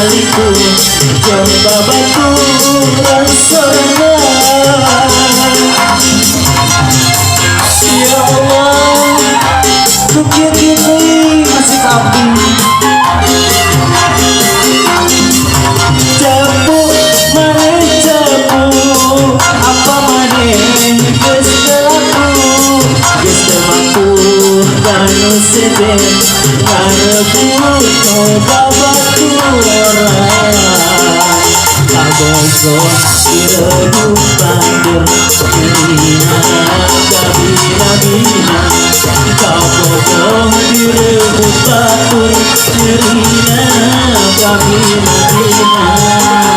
Saliku jeung babaturan sorangan. Ya Allah, tuh kieu teuing masih abdi. Cepu maneh cepu, apa maneh geus teu laku, geus teu mampu kanu sejen ngarebut babaturan. Kabogoh direbut batur, nyerina kabina-bina. Kabogoh direbut batur, nyerina kabina-bina.